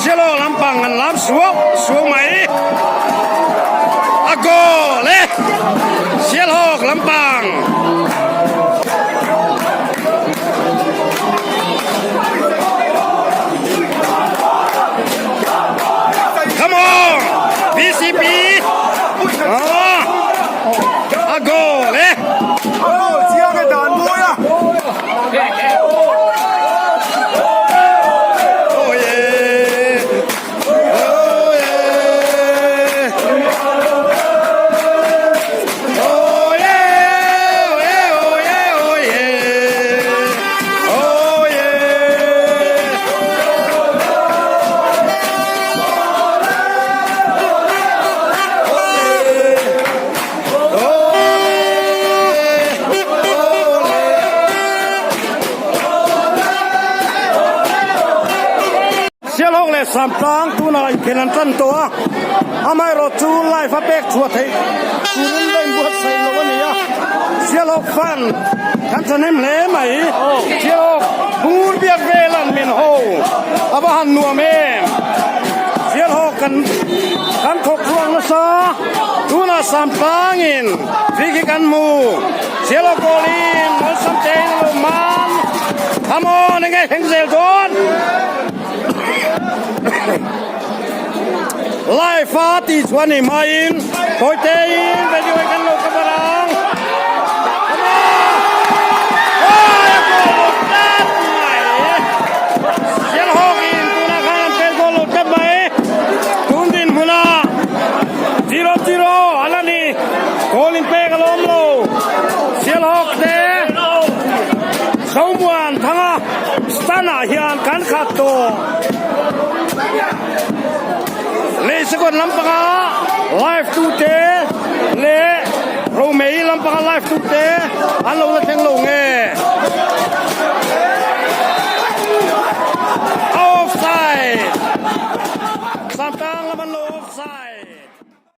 Sialawk lampang an lam suau suau mai. A goal e! Sialhawk lampang. Come on! VCP! Ah! A goal e! A goal chiang e dan mawi a. Oh yeah! Oh yeah! Oh yeah! Oh yeah! Oh yeah! Oh yeah! Oh yeah! Sialhawk leh Samtlang tunah inkhel an tan tawh a, amaherawh chu live a pek chhuah theih turin la inbuatsaih lo a ni a, Sialhawk fan kan thahnem hle mai, Sialhawk bur biak vel an min ho a va han nuam em, Sialhawk kan kan thawk chhuak nasa, tunah Samtlangin free kick an hmu, Sialhawk goal-in awlsam tein a lo man, come on enge thleng zel dawn. Live a tih chuan ni hmain Tawitein video hi kan lo cover ang. Come on! Oi, a goal lo tlat mai. Sialhawkin tunah khan an pel goal lo tlat mai. Tun dinhmunah 0-0 a la ni. Goal in pek a lawm lo. Sialhawk te Zomuan Thanga Stand ah hian kan khat tawh. Lei second lampanga live tu te leh Romei lampanga live tu te an lo la thleng lo nge. Offside! Samtang lam an lo offside.